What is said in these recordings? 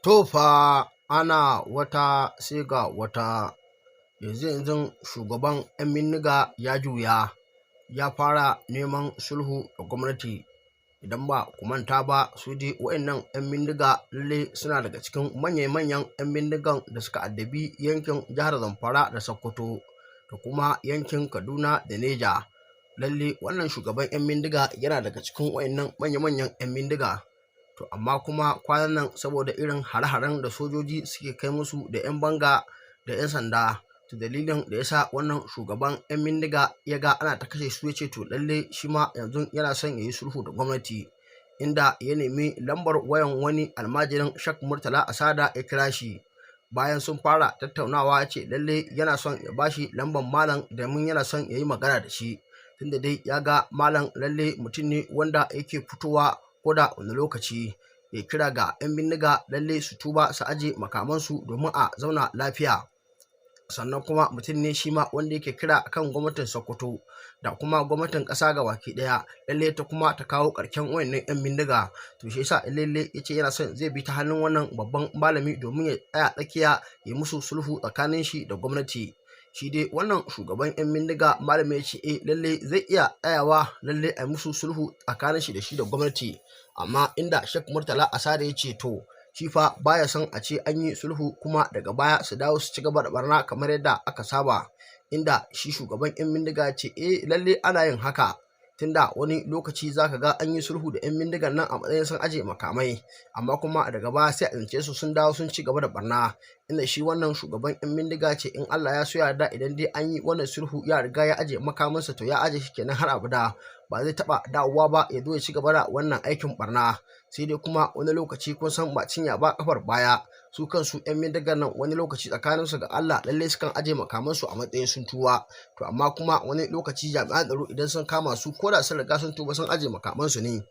To fa, ana wata sai ga wata. Yanzu-yanzun shugaban 'yan bindiga ya juya, ya fara neman sulhu da gwamnati. Idan ba ku manta ba, su dai waɗannan 'yan bindiga lallai suna daga cikin manya-manyan 'yan bindigan da suka addabi yankin jihar Zamfara da Sokoto da kuma yankin Kaduna da Neja. Lalle wannan shugaban 'yan bindiga yana daga cikin waɗannan manya-manyan 'yan bindiga. To amma kuma kwanan nan, saboda irin hare-haren da sojoji suke kai musu da 'yan banga da 'yan sanda, to dalilin da yasa wannan shugaban 'yan bindiga ya ga ana ta kashe su, ya ce to lalle shi ma yanzu yana son ya yi sulhu da gwamnati, inda ya nemi lambar wayan wani almajirin Shak Murtala Asada ya kira shi. Bayan sun fara tattaunawa, ya ce lalle yana son ya bashi lambar malam domin yana son ya yi magana da shi, tunda dai ya ga malam lalle mutum ne wanda yake fitowa ko da wani lokaci ya kira ga 'yan bindiga lalle su tuba, su aje makamansu domin a zauna lafiya. Sannan kuma mutum ne shi ma wanda yake kira kan gwamnatin Sokoto da kuma gwamnatin ƙasa baki ɗaya, lalle ta kuma ta kawo ƙarshen wayannan 'yan bindiga. To shi yasa lalle ya ce yana son zai bi ta hannun wannan babban malami domin ya tsaya tsakiya ya musu sulhu tsakanin shi da gwamnati. Shi dai wannan shugaban 'yan bindiga, malami ya ce eh, lalle zai iya tsayawa lalle a musu sulhu tsakanin shi da gwamnati. Amma inda Sheikh Murtala Asada ya ce to shi fa baya son a ce an yi sulhu kuma daga baya su dawo su ci gaba da barna kamar yadda aka saba, inda shi shugaban 'yan bindiga ce eh, lalle ana yin haka, tunda wani lokaci zaka ga an yi sulhu da 'yan bindigan nan a matsayin sun aje makamai, amma kuma daga baya sai a tsince su sun dawo sun ci gaba da barna. Inda shi wannan shugaban 'yan bindiga ce in Allah ya so ya yarda, idan dai an yi wannan sulhu, ya riga ya aje makamansa, to ya aje shi kenan har abada, ba zai taɓa dawowa ba ya zo ya ci gaba da wannan aikin barna. Sai dai kuma wani lokaci, kun san ba cinya ba kafar baya, su kansu 'yan bindigar nan wani lokaci tsakaninsu ga Allah lallai sukan aje makamansu a matsayin sun tuba. To amma kuma wani lokaci jami'an tsaro idan sun kama su, ko da sun riga sun tuba sun aje makamansu ne,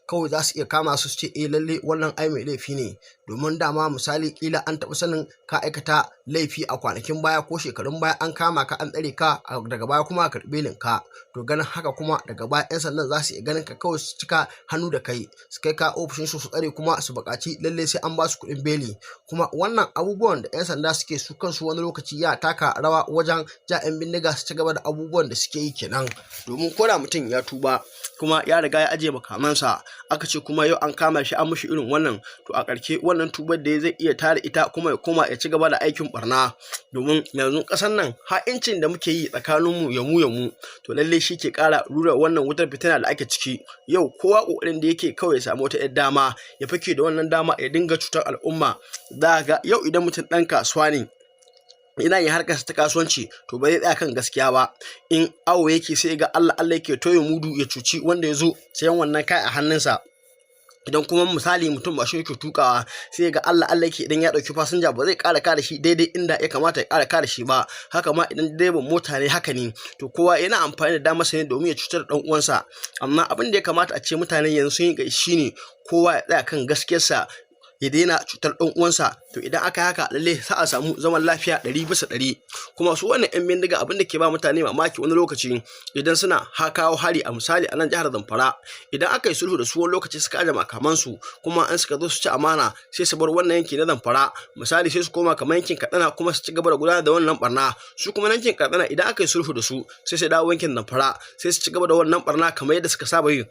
kawai za su iya kama su su ce eh, lalle wannan ai mai laifi ne. Domin dama misali kila an taɓa sanin ka aikata laifi a kwanakin baya ko shekarun baya, an kama ka, an tsare ka, daga baya kuma a karɓi belin ka. To ganin haka kuma daga baya 'yan sandan za su iya ganin ka kawai su cika hannu da kai, su kai ka ofishin su, su tsare, kuma su buƙaci lalle sai an ba su kuɗin beli. Kuma wannan abubuwan da 'yan sanda suke, su kansu wani lokaci ya taka rawa wajen ja 'yan bindiga su ci gaba da abubuwan da suke yi kenan. Domin ko da mutum ya tuba kuma ya riga ya ajiye makamansa, aka ce kuma yau an kama shi an mishi irin wannan, to a ƙarshe wannan tubar da zai iya tare ita kuma ya koma ya ci gaba da aikin barna. Domin yanzu ƙasar nan ha'incin da muke yi tsakaninmu yamu yamu, to lallai shi ke ƙara rura wannan wutar fitina da ake ciki yau. Kowa ƙoƙarin da yake kawai ya samu wata 'yar dama ya fake da wannan dama ya dinga cutar al'umma. Za ga yau idan mutum ɗan kasuwa ne, ina yin harkar ta kasuwanci, to ba zai tsaya kan gaskiya ba. In awo yake, sai ga Allah Allah yake toye mudu ya cuci wanda ya zo sayan wannan kai a hannunsa. Idan kuma misali mutum ba shi yake tukawa, sai ga Allah Allah yake idan ya dauki fasinja ba zai ƙara kada shi daidai inda ya kamata ya ƙara kada shi ba. Haka ma idan direban mota ne, haka ne. To kowa yana amfani da damar sa ne domin ya cutar da dan uwansa. Amma abin da ya kamata a ce mutane yanzu sun yi shine kowa ya tsaya kan gaskiyarsa, ya daina cutar ɗan uwansa. To idan aka yi haka, lalle za a samu zaman lafiya 100%. Kuma su wannan yan bindiga, abin da ke ba mutane mamaki, wani lokaci idan suna ha kawo hari, a misali a nan jihar Zamfara, idan aka yi sulhu da su, wani lokaci suka aje makamansu, kuma an suka zo su ci amana, sai su bar wannan yanki na Zamfara, misali sai su koma kamar yankin Katsina, kuma su ci gaba da gudanar da wannan barna. Su kuma yankin Katsina, idan aka yi sulhu da su, sai su dawo yankin Zamfara, sai su ci gaba da wannan barna kamar yadda suka saba yi.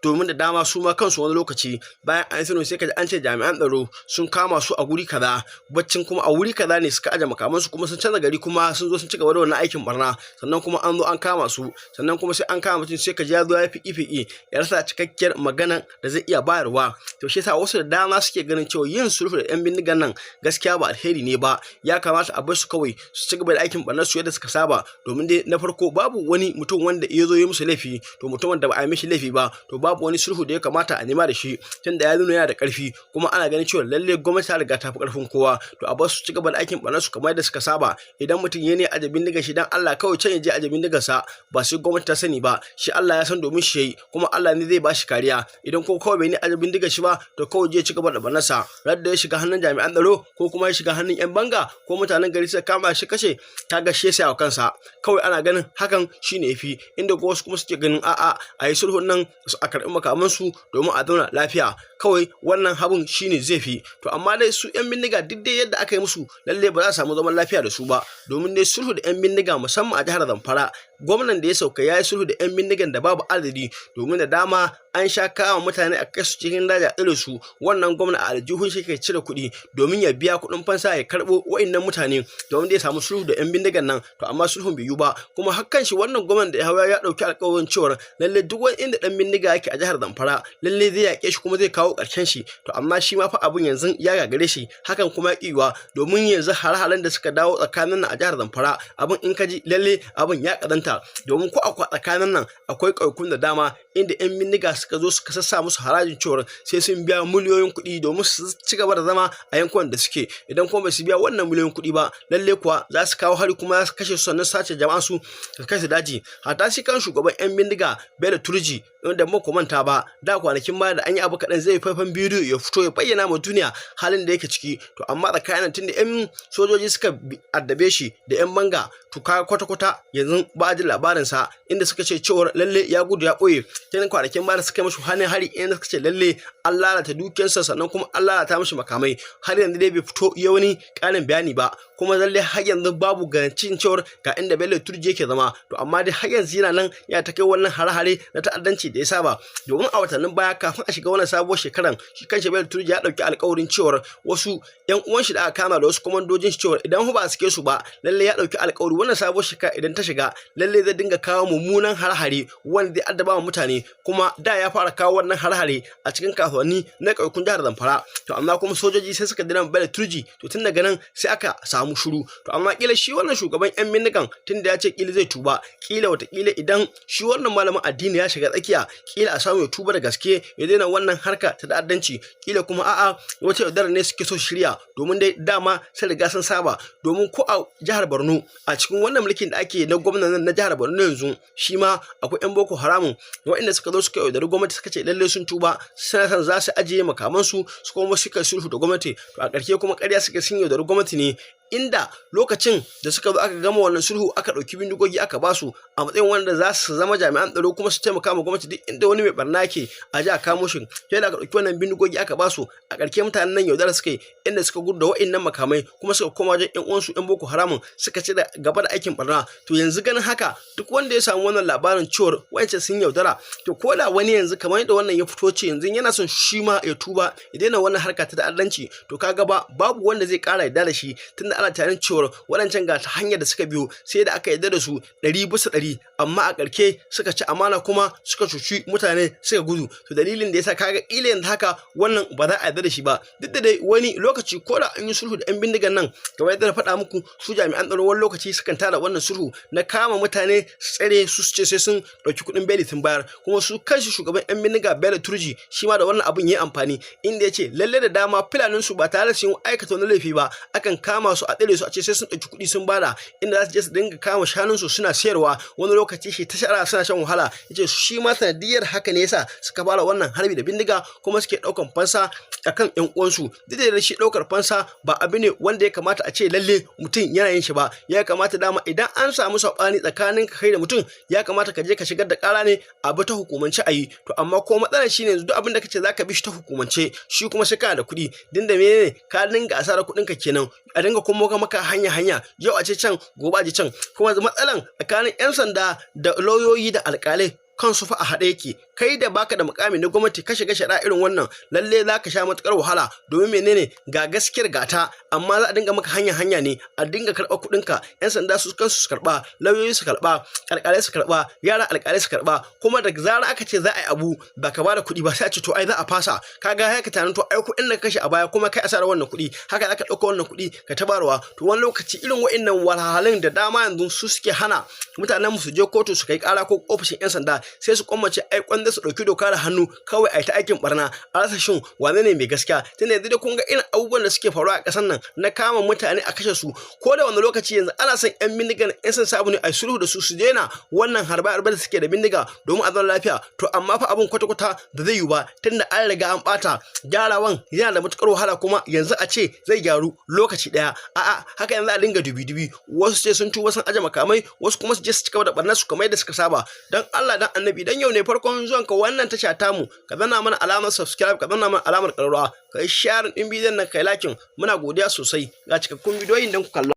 Domin da dama su ma kansu wani lokaci bayan an sulhu, sai ka ji an ce jami'an tsaro sun kama su a guri kaza, baccin kuma a wuri kaza ne suka aje makamansu, kuma sun canza gari, kuma sun zo sun ci gaba da wannan aikin barna, sannan kuma an zo an kama su. Sannan kuma sai an kama mutum, sai ka ji ya zo ya fiki fiki, ya rasa cikakkiyar magana da zai iya bayarwa. To shi yasa wasu da dama suke ganin cewa yin sulhu da yan bindigan nan gaskiya ba alheri ne ba. Ya kamata a bar su kawai su ci gaba da aikin barnar su yadda suka saba. Domin dai na farko, babu wani mutum wanda ya zo yi musu laifi. To mutumin da ba a yi mishi laifi ba, to babu wani sulhu da ya kamata a nema da shi, tunda ya nuna yana da karfi, kuma ana ganin cewa lalle gwamnati ta riga ta fi karfin kowa. To a bar su ci gaba da aikin barnar su kamar yadda suka saba. Idan mutum ya ne aje bindigar shi, dan Allah kawai can ya je aje bindigar sa, ba sai gwamnati ta sani ba. Shi Allah ya san domin shi yayi, kuma Allah ne zai ba shi kariya. Idan ko kawai bai ne aje bindigar shi ba, to kawai je ci gaba da barnar sa. Radda ya shiga hannun jami'an tsaro ko kuma ya shiga hannun yan banga ko mutanen gari suka kama shi kashe, kaga shi ya wa kansa. Kawai ana ganin hakan shine yafi, inda ko wasu kuma suke ganin a'a, a yi sulhun nan a karɓi makamansu domin a zauna lafiya. Kawai wannan abun shine zai fi. To amma dai su 'yan bindiga, duk dai yadda aka yi musu, lalle ba za a samu zaman lafiya da su ba, domin dai sulhu da 'yan bindiga, musamman a jihar Zamfara, gwamnan da ya sauka ya yi sulhu da 'yan bindigan da babu adadi, domin da dama an sha kama mutane a kai su cikin daji a tsire su. Wannan gwamna a aljihun shi ke cire kuɗi domin ya biya kuɗin fansa ya karɓo wa'innan mutane domin da ya samu sulhu da 'yan bindigan nan. To amma sulhun bai yiwu ba. Kuma hakan shi wannan gwamnan da ya hau ya ɗauki alƙawarin cewar lalle duk wani inda ɗan bindiga yake a jihar Zamfara, lalle zai yaƙe shi kuma zai kawo ƙarshen shi. To amma shi ma fa abun yanzu ya gagare shi, hakan kuma ya ƙiwa, domin yanzu hare-haren da suka dawo tsakanin nan a jihar Zamfara, abun in ka ji lalle abun ya ƙazanta, domin ko akwai tsakanin nan akwai ƙauyukun da dama inda 'yan bindiga suka zo suka sassa musu harajin cewar sai sun biya miliyoyin kuɗi domin su ci gaba da zama a yankunan da suke. Idan kuma ba su biya wannan miliyoyin kuɗi ba, lalle kuwa za su kawo hari kuma za su kashe su, sannan sace jama'an su su kai su daji. Hatta shi kan shugaban 'yan bindiga Bello Turji, wanda muka manta ba da kwanakin baya da an yi abu kaɗan zai faifan bidiyo ya fito ya bayyana ma duniya halin da yake ciki. To amma tsakanin tunda 'yan sojoji suka addabe shi da 'yan banga, to ka kwata-kwata yanzu ba a jin labarinsa, inda suka ce cewar lalle ya gudu ya ɓoye. Tun kwanakin baya da suka mashi hannun hari, inda suka ce lalle an lalata dukiyarsa sannan kuma an lalata mashi makamai, har yanzu dai bai fito ya wani ƙarin bayani ba. Kuma lalle har yanzu babu garantin cewar ga inda Bello Turji yake zama. To amma dai har yanzu yana nan ya ta kai wannan hare-hare na ta'addanci da ya saba, domin a watannin baya kafin a shiga wannan sabuwar shekaran, shi kanshi Bello Turji ya dauki alƙawarin cewar wasu yan uwan shi da aka kama da wasu kwamandojin shi, cewar idan ba a sake su ba, lalle ya dauki alƙawari wannan sabuwar shekara idan ta shiga, lalle zai dinga kawo mummunan hare-hare wanda zai addaba wa mutane. Kuma da ya fara kawo wannan hare-hare a cikin kasuwanni na ƙauyukun jihar Zamfara. To amma kuma sojoji sai suka dina Bello Turji, to tun daga nan sai aka samu shiru. To amma kila shi wannan shugaban yan bindigan, tun da ya ce kila zai tuba, kila watakila idan shi wannan malamin addini ya shiga tsakiya, kila a samu ya tuba da gaske ya daina wannan harka ta ta'addanci. Kila kuma a'a, wata yaudara ne suke so shirya, domin dai dama sai riga sun saba. Domin ko a jihar Borno, a cikin wannan mulkin da ake na gwamnan na jihar Borno yanzu, shi ma akwai yan Boko Haramun waɗanda suka zo suka yaudari gwamnati, suka ce lalle sun tuba, suna son za su ajiye makamansu, su kuma suka sulhu da gwamnati. To a ƙarshe kuma ƙarya suka, sun yaudari gwamnati ne, inda lokacin da suka zo aka gama wannan sulhu, aka ɗauki bindigogi aka basu a matsayin wanda za su zama jami'an tsaro kuma su taimaka ma gwamnati duk inda wani mai barna ke a ji a kamo shi. Sai da aka ɗauki wannan bindigogi aka basu, a ƙarshe mutanen nan yaudara suka yi, inda suka gudu da wa'innan makamai kuma suka koma wajen ƴan uwansu ƴan Boko Haramun suka ci da gaba da aikin barna. To yanzu ganin haka, duk wanda ya samu wannan labarin cewar wa'ancan sun yaudara, to ko da wani yanzu kamar yadda wannan ya fito ce yanzu yana son shi ma ya tuba ya daina wannan harka ta ta'addanci, to kaga ba babu wanda zai ƙara yarda da shi, tunda ana tunanin cewar waɗancan ga ta hanyar da suka biyo, sai da aka yarda da su 100%, amma a ƙarshe suka ci amana kuma suka cuci mutane suka gudu. To dalilin da yasa kaga ƙila yanzu haka wannan ba za a yarda da shi ba. Duk da dai wani lokaci ko da an yi sulhu da 'yan bindigan nan, kamar yadda na faɗa muku, su jami'an tsaro wani lokaci sukan tada wannan sulhu na kama mutane su tsare su, su ce sai sun ɗauki kuɗin beli sun bayar. Kuma su kanshi shugaban 'yan bindiga Bello Turji shi ma da wannan abun ya amfani, inda ya ce lalle da dama filanin su ba tare da sun aikata wani laifi ba akan kama su a tsare su a ce sai sun ɗauki kuɗi sun bada, inda za su je su dinga kama shanun su suna sayarwa, wani lokaci shi ta shara suna shan wahala. Yace shi ma sanadiyar haka ne yasa suka fara wannan harbi da bindiga kuma suke ɗaukan fansa akan ƴan uwansu. Duk da shi ɗaukar fansa ba abu ne wanda ya kamata a ce lalle mutum yana yin shi ba. Ya kamata dama idan an samu saɓani tsakanin ka kai da mutum, ya kamata ka je ka shigar da ƙara ne, abu ta hukumance a yi. To amma ko matsalar shine yanzu duk abin da kace zaka bi shi ta hukumance, shi kuma sai kana da kuɗi din da menene, ka dinga asarar kuɗin ka kenan, a dinga kuma maka hanya hanya, yau a ce can, gobe a ce can. Kuma matsalan tsakanin 'yan sanda da lauyoyi da alƙalai kansu fa a haɗe yake. Kai da baka da mukami na gwamnati ka shiga shari'a irin wannan, lalle za ka sha matukar wahala. Domin menene? Ga gaskiyar gata, amma za a dinga maka hanya hanya ne, a dinga karɓar kuɗinka. Yan sanda su kansu su karɓa, lauyoyi su karɓa, alƙalai su karɓa, yara alƙalai su karɓa. Kuma da zarar aka ce za a yi abu ba ka bada kuɗi ba, sai a ce to ai za a fasa. Kaga haka tunanin to ai kuɗin da ka kashe a baya kuma kai asarar wannan kuɗi, haka za ka ɗauka wannan kuɗi ka tabarwa. To wani lokaci irin wa'innan wahalhalun da dama yanzu su suke hana mutanen mu su je kotu su kai ƙara ko ofishin 'yan sanda, sai su kwamace ai kwanda su ɗauki doka da hannu kawai a ta aikin barna, a rasa shin wane ne mai gaskiya. Tunda yanzu dai kun ga irin abubuwan da suke faruwa a ƙasar nan na kama mutane a kashe su ko da wani lokaci. Yanzu ana son 'yan bindigan 'yan san sabu ne a sulhu da su, su daina wannan harba harba da suke da bindiga domin a zauna lafiya. To amma fa abun kwata kwata da zai yiwu ba, tunda an riga an bata. Gyarawan yana da matukar wahala, kuma yanzu a ce zai gyaru lokaci daya, a'a. Haka yanzu a dinga dubi dubi, wasu ce sun tuba sun aje makamai, wasu kuma su je su cigaba da barnar su kamar yadda suka saba. Dan Allah dan Annabi, idan yau ne farkon zuwan ka wannan tasha tamu, ka danna mana alamar subscribe, ka danna mana alamar ƙararrawa, ka yi share ɗin bidiyon nan, kai liking. Muna godiya sosai. Ga cikakkun bidiyoyin don ku kalla.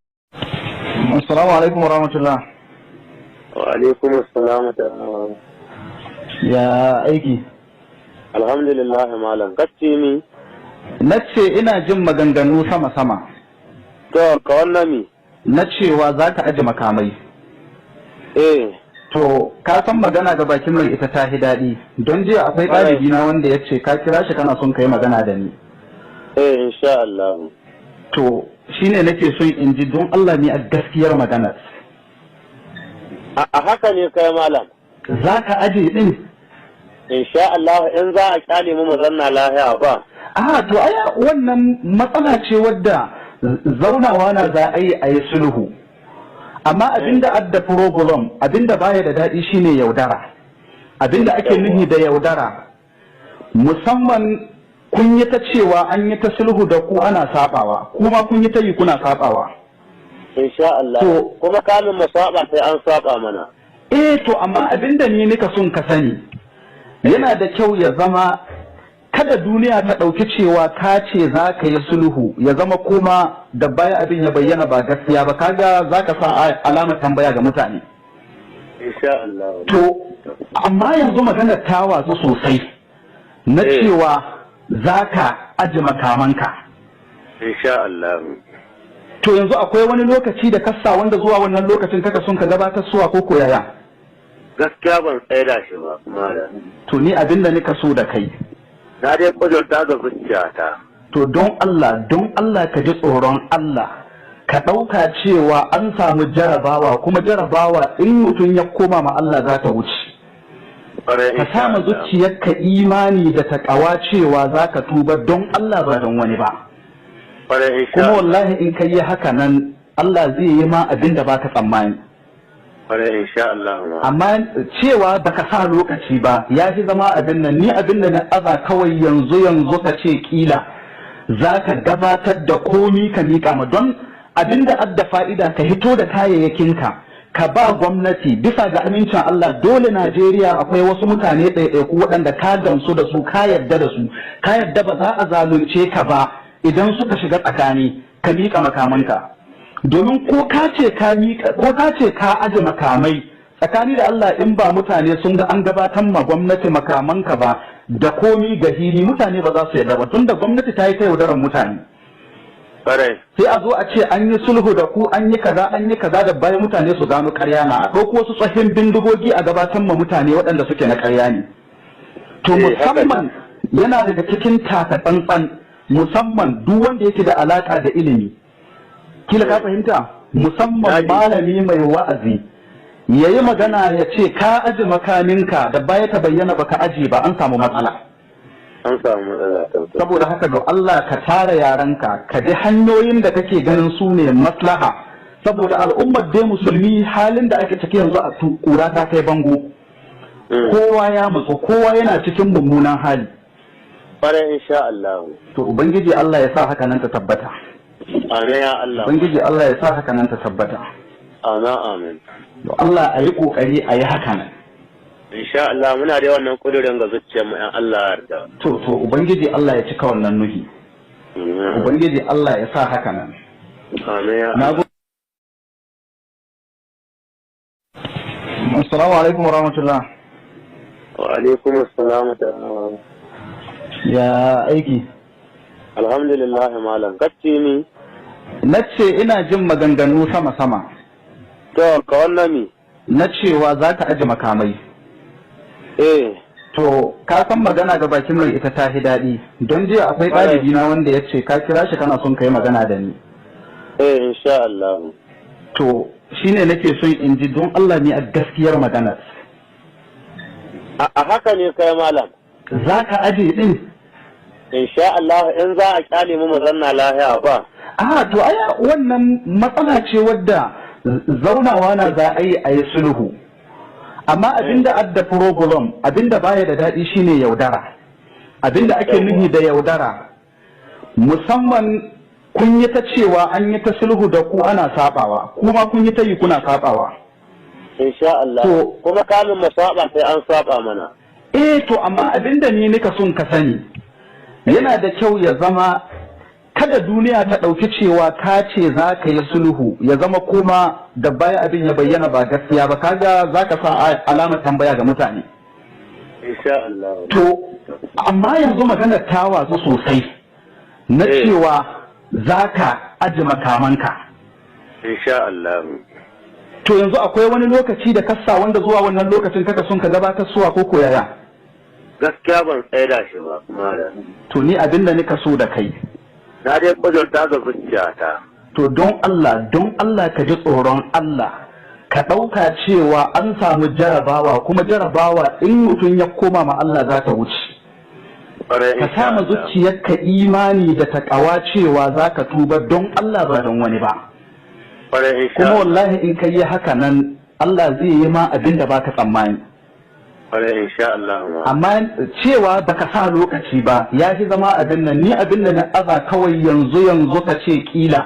Assalamu alaikum warahmatullah. Wa alaikum assalam wa Ya aiki? Alhamdulillah, malam. Kacce mi? Na ce ina jin maganganu sama-sama. To, ka wannan mi? Na cewa za ka aje makamai. Eh. To, ka san magana ga bakin mai ita ta hi daɗi. Don jiya akwai ɗalibi na wanda ya ce ka kira shi kana son ka yi magana da ni. Eh, insha Allah. To, shine nake son in ji don Allah ne a gaskiyar maganar. A haka ne kai, malam. Za ka aje ɗin? Insha Allah, in za a kyale mu mu zanna lahiya ba. A to, ai wannan matsala ce wadda zaunawa na za a yi a yi sulhu. Amma abinda adda problem, abinda baya da daɗi shine yaudara. Abinda ake nufi da yaudara, musamman kun yi ta cewa an yi ta sulhu da ku ana sabawa, kuma kun yi ta yi kuna sabawa. Insha Allah. To- Kuma kamin mu saba sai an saba mana. Eh, to amma abinda ni nika son ka sani, yana da kyau ya zama kada duniya ta ɗauki cewa ka ce za ka yi sulhu, ya zama kuma da baya abin ya bayyana ba gaskiya ba. Kaga za ka sa alamar tambaya ga mutane. Insha Allah. To amma yanzu maganar ta watsu sosai na cewa za ka aje makamanka. Insha Allah. To yanzu akwai wani lokaci da kassa wanda zuwa wannan lokacin kaka son ka gabatar suwa ko koyaya? Gaskiya ban tsaida shi ba, malam. To ni abin da nika so da kai. Na dai kudurta ga zuciyata. To don Allah, don Allah ka ji tsoron Allah, ka ɗauka cewa an samu jarabawa, kuma jarabawa in mutum ya koma ma Allah za ta wuce. Kwarai, ka insha sama Allah. zuciyarka imani da taƙawa cewa za ka tuba don Allah ba don wani ba. Kwarai, insha Kuma Allah. wallahi in ka yi haka nan, Allah zai yi ma abin da baka tsammani. Kwarai, insha Allah ma. Amma cewa baka sa lokaci ba ya fi zama abin nan. Ni abin da na aza kawai, yanzu yanzu ka ce kila za ka gabatar da komi ka miƙa ma, don abin da adda fa'ida ka hito da kayayyakinka ka ba gwamnati bisa ga amincin Allah. Dole Najeriya akwai wasu mutane ɗaiɗaiku waɗanda ka gamsu da su, ka yarda da su, ka yarda ba za a zalunce ka ba idan suka shiga tsakani, ka miƙa makamanka. Domin ko ka ce ka miƙa, ko ka ce ka aje makamai, tsakani da Allah in ba mutane sun ga an gabatar ma gwamnati makamanka ba da komi ga hili, mutane ba za su yarda ba, tunda gwamnati ta yi ta yaudarar mutane. Sai a zo a ce an yi sulhu da ku, an yi kaza, an yi kaza, da bayan mutane su gano karya na, a ɗauko wasu tsohon bindigogi a gabatar ma mutane waɗanda suke na karya ne. To Eh, haka ne. musamman yana daga cikin taka tsantsan, musamman duk wanda yake da alaka da ilimi, kila ka fahimta, musamman Naji. malami mai wa'azi ya yi magana ya ce ka aje makaminka, da baya ta bayyana baka aje ba, an samu matsala. An samu matsala tabbas. Saboda haka ga Allah ka tara yaranka, ka bi hanyoyin da kake ganin su ne maslaha, saboda al'ummar dai musulmi halin da ake ciki yanzu a kura ta kai bango. Kowa ya matsu, kowa yana cikin mummunan hali. Kwarai, insha Allah. To Ubangiji Allah ya sa haka nan ta tabbata. Amin ya Allah. Ubangiji Allah ya sa haka nan ta tabbata. Amin, amin. To Allah a yi kokari a yi haka nan. Insha Allah, muna da wannan kudurin ga zuciyar mu in Allah ya yarda. To Ubangiji Allah ya cika wannan nuhi. Ubangiji Allah ya sa haka nan. Amin ya Na Allah. Assalamu alaikum warahmatullah. Wa alaikum assalam wa rahmatullah. Ya aiki? Alhamdulillah, malam. Kacce mi? Na ce ina jin maganganu sama-sama. To ka wannan mi? Na cewa za ka aje makamai. Eh. To ka san magana ga bakin mai ita ta hi daɗi. Don jiya akwai ɗalibi na wanda ya ce ka kira shi kana son ka yi magana da ni. Eh, insha Allah. To shine nake son in ji don Allah ne a gaskiyar maganar. A haka ne kai, malam. Za ka aje ɗin? Insha Allah, in za a kyale mu mu zanna lahiya ba. A to ai wannan matsala ce wadda zaunawa na za a yi a yi sulhu. Amma abinda adda problem, abinda baya da daɗi shine yaudara. Abinda ake nufi da yaudara, musamman kun yi ta cewa an yi ta sulhu da ku ana sabawa, kuma kun yi ta yi kuna sabawa. Insha Allah. Kuma kamin mu saba sai an saba mana. Eh, to amma abinda ni nika son ka sani, yana da kyau ya zama kada duniya ta ɗauki cewa ka ce za ka yi sulhu, ya zama kuma da baya abin ya bayyana ba gaskiya ba. Kaga za ka sa alamar tambaya ga mutane. Insha Allah. To amma yanzu maganar ta watsu sosai na cewa za ka aji makamanka. Insha Allah. To yanzu akwai wani lokaci da kassa wanda zuwa wannan lokacin kaka son ka gabatar suwa ko koyaya? Gaskiya ban tsaida shi ba, malam. To ni abin da nika so da kai, Na dai kudurta ga zuciyata. To don Allah, don Allah, ka ji tsoron Allah, ka ɗauka cewa an samu jarabawa, kuma jarabawa in mutum ya koma ma Allah za ta wuce. Kwarai, Ka insha sama Allah. zuciyarka imani da taƙawa cewa za ka tuba don Allah ba don wani ba. Kwarai, insha Kuma Allah. wallahi in ka yi haka nan, Allah zai yi ma abin da baka tsammani. Kwarai, insha Allah, malam. Amma cewa baka sa lokaci ba ya fi zama abin nan. Ni abin da na aza kawai yanzu yanzu ka ce kila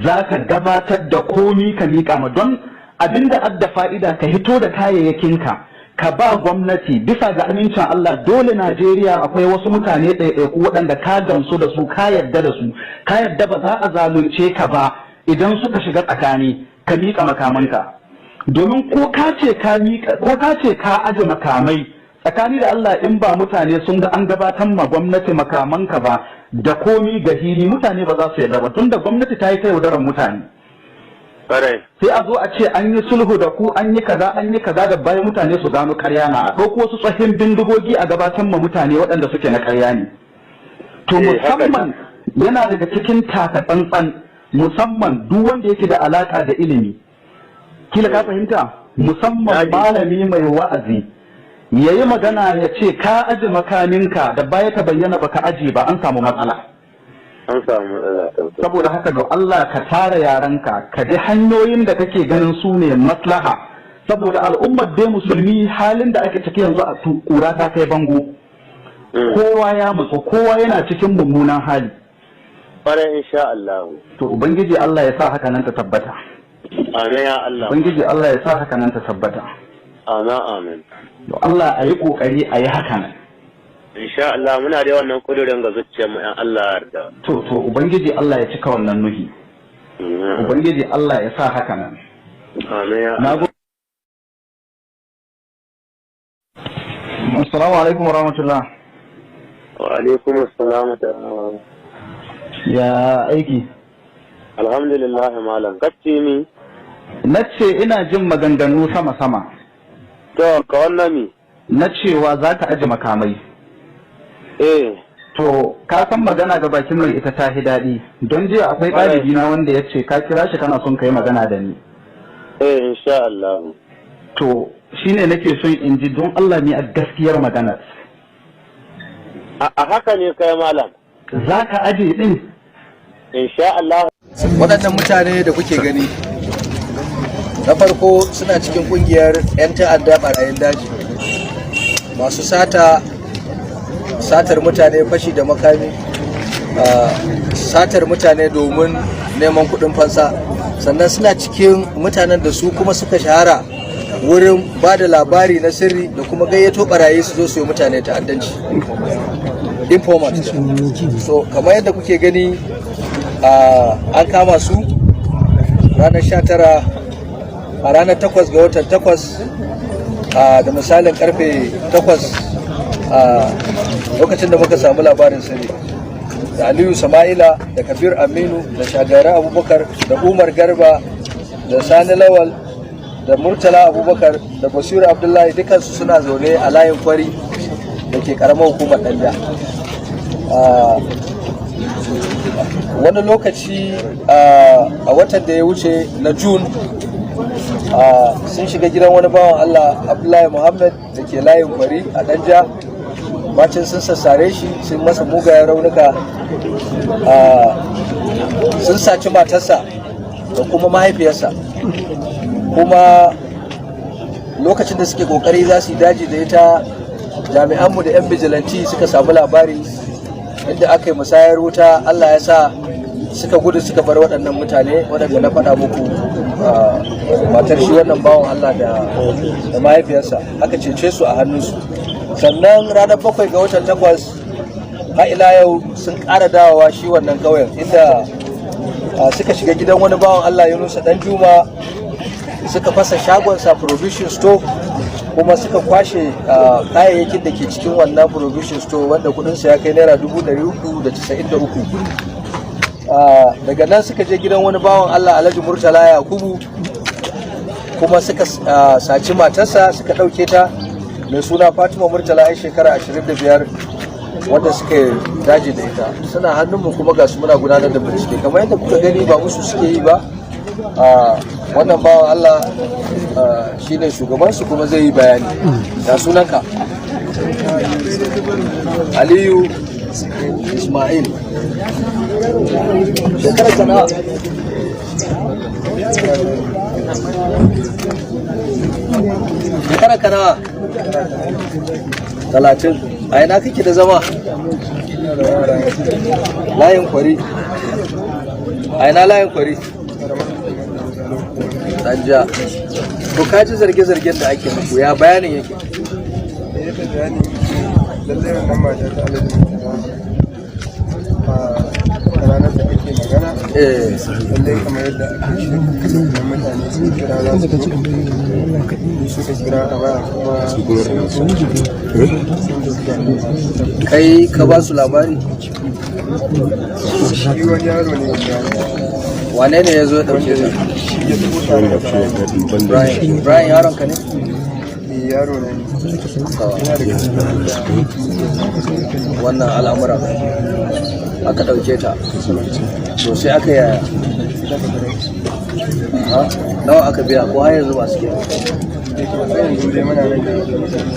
za ka gabatar da komi ka miƙa ma, don abin da adda fa'ida ka hito da kayayyakinka ka ba gwamnati bisa ga amincin Allah. Dole Najeriya akwai wasu mutane ɗaiɗaiku waɗanda ka gamsu da su, ka yarda da su, ka yarda ba za a zalunce ka ba idan suka shiga tsakani ka miƙa makamanka. Domin ko ka ce ka miƙa, ko ka ce ka aje makamai, tsakani da Allah in ba mutane sun ga an gabatar ma gwamnati makamanka ba da komi ga hili, mutane ba za su yarda ba, tunda gwamnati ta yi ta yaudarar mutane. Sai a zo a ce an yi sulhu da ku, an yi kaza, an yi kaza, da bayan mutane su gano karya na, a ɗauko wasu tsohin bindigogi a gabatar ma mutane waɗanda suke na karya ne. To musamman yana daga cikin taka tsantsan, musamman duk wanda yake da alaka da ilimi, kila ka fahimta, musamman malami mai wa'azi ya yi magana ya ce ka aji makaminka, da baya ta bayyana baka aji ba, an samu matsala. An samu matsala. Saboda haka ga Allah ka tara yaranka, ka bi hanyoyin da kake ganin su ne maslaha, saboda al'ummar dai musulmi, halin da ake ciki yanzu a kura ta kai bango, kowa ya matsu, kowa yana cikin mummunan hali. Kwarai, insha Allah. To Ubangiji Allah ya sa haka nan ta tabbata. Amin ya Allah. Ubangiji Allah ya sa haka nan ta tabbata. Amin, amin. To Allah a yi kokari a yi haka nan. Insha Allah, muna da wannan kudurin ga zuciyar mu in Allah ya yarda. To Ubangiji Allah ya cika wannan nuhi. Ubangiji Allah ya sa haka nan. Amin ya Na Allah. Assalamu alaikum wa rahmatullah. Wa alaikum assalam wa rahmatullah. Ya aiki? Alhamdulillah, malam. Kacce mi? Na ce ina jin maganganu sama-sama. To ka wannan mi? Na cewa za ka aje makamai. To ka san magana ga bakin mai ita ta hi daɗi. Don jiya akwai ɗalibi na wanda ya ce ka kira shi kana son ka yi magana da ni. Eh, insha Allah. To shine nake son in ji don Allah ne a gaskiyar maganar. A haka ne kai, malam. Za ka aje ɗin? Insha Allah. Waɗannan mutane da kuke gani, na farko suna cikin ƙungiyar 'yan ta'adda, barayin daji, masu sata, satar mutane, fashi da makami, satar mutane domin neman kuɗin fansa. Sannan suna cikin mutanen da su kuma suka shahara wurin ba da labari na sirri da kuma gayyato barayi su zo su yi mutane ta'addanci, informant. So kamar yadda kuke gani, an kama su ranar 19, a ranar 8 ga watan 8, da misalin karfe 8, a lokacin da muka samu labarin sirri, da Aliyu Sama'ila da Kabir Aminu da Shagari Abubakar da Umar Garba da Sani Lawal da Murtala Abubakar da Basiru Abdullahi, dukansu suna zaune a layin Kwari da ke karamar hukumar Danja. Wani lokaci a watan da ya wuce na June, sun shiga gidan wani bawan Allah, Abdullahi Muhammad, da ke layin Kwari a Danja. Bacin sun sassare shi, sun masa mugayen raunuka, sun saci matarsa da kuma mahaifiyarsa. Kuma lokacin da suke kokari za su yi daji da ita, jami'anmu da 'yan bijilanti suka samu labari, inda aka yi musayar wuta. Allah ya sa Suka gudu suka bar waɗannan mutane waɗanda na faɗa muku, matar shi wannan bawan Allah da mahaifiyarsa, aka cece su a hannunsu. Sannan ranar 7 ga watan 8 har ila yau sun ƙara dawowa shi wannan ƙauyen, inda suka shiga gidan wani bawan Allah, Yunusa Dan Juma, suka fasa shagonsa, provision store, kuma suka kwashe kayayyakin da ke cikin wannan provision store, wanda kudinsa ya kai ₦393,000. Daga nan suka je gidan wani bawan Allah, Alhaji Murtala Yakubu, kuma suka saci matarsa, suka ɗauke ta, mai suna Fatima Murtala, 'yar shekara 25, wanda suka daji da ita. Suna hannunmu kuma ga su muna gudanar da bincike. Kamar yadda kuka gani, ba musu suke yi ba. Wannan bawan Allah shine shugabansu kuma zai yi bayani. Da sunanka? Aliyu Ismail. Shekarar ka nawa? Shekarar ka nawa? 30. A ina kake da zama? Layin Kwari. A ina Layin Kwari? Danja. To, ka ji zarge-zargen da ake muku, ya bayanin yake? Yadda bayani, lallai wannan mata ta Alhaji Murtala, a ranar da ake magana, lallai kamar yadda ake shirya, mutane sun kira za su zo, suka kira a waya, kuma sun zo, sun tafi da wannan mata. Kai ka ba su labari? Shi wani yaro ne wanda Wane ne ya zo ya dauke ta? Shi ya tafi tare da barayi. Brian. Brian yaron ka ne? Eh, yaro na ne, yana daga cikin wanda Wannan al'amura aka dauke ta, to sai aka yaya? Aha. Nawa aka biya, ko har yanzu ba su ke? Eh, to, sai yanzu dai muna nan da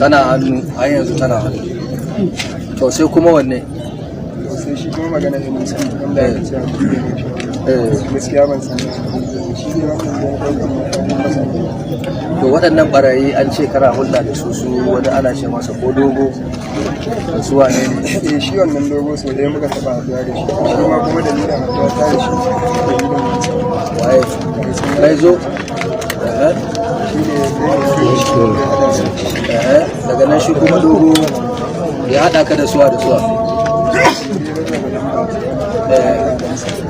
Tana hannu har yanzu, tana hannu. To, sai kuma wanne? To, sai shi kuma magana NC wanda aka ce a buɗe ne shi. Gaskiya ban san shi ne wannan da ya ɗaukan matakin masa. To, waɗannan barayi an ce kana hulɗa da su, su wani ana ce masa ko Dogo da su wane ne? Eh, shi wannan Dogo sau ɗaya muka taɓa haɗuwa da shi, shi ma kuma dalilin haɗuwa ta da shi, dalilin wancan. Waye kai zo? Shi ne ya kai shi ya haɗa su. Daga nan shi kuma Dogo ya haɗa ka da suwa da suwa?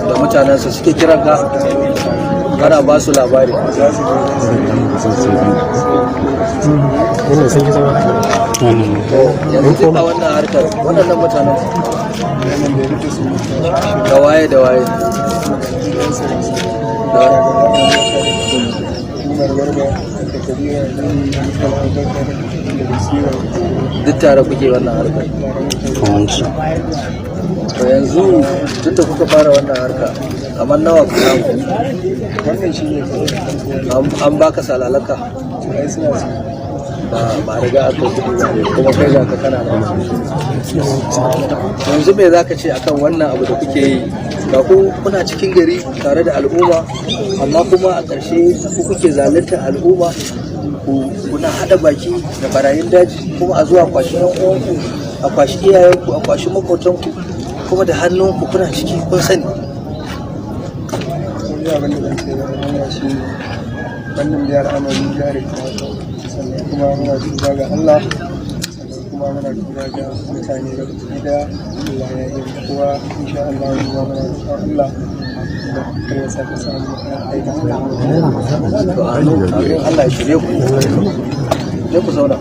Da mutanensa suke kiran ka, kana ba su labari. Za su zo. To, yanzu duk a wannan harkar waɗannan mutanen Wannan da ya rike su. Da waye da waye? Da Umar Garba da Kabira da Murtala Abubakar da Basira. Duk tare kuke wannan harkar? To, yanzu tun da kuka fara wannan harka, kamar nawa ku samu? Wannan shi ne kawai. An baka salalaka? Ai suna su. Ba ba riga aka kuɗi ba, kuma kai ga ka kana nan. Yanzu me zaka ce akan wannan abu da kuke yi? Ga ku kuna cikin gari tare da al'umma, amma kuma a ƙarshe ku kuke zaluntar al'umma, ku kuna haɗa baki da barayin daji, kuma a zuwa kwashi yan uwanku, a kwashi iyayenku, a kwashi makotanku, kuma da hannunku kuna ciki, kun sani. Wani abin da zan ce da al'umma shi ne wannan biyar al'amari ya riga sannan kuma muna tuba ga Allah, sannan kuma muna tuba ga mutane da baki daya. Allah ya yi kowa, insha Allah kuma muna roƙon Allah da kar ya sake samu aikata. To, amin amin, Allah ya shirye ku. Je ku zauna.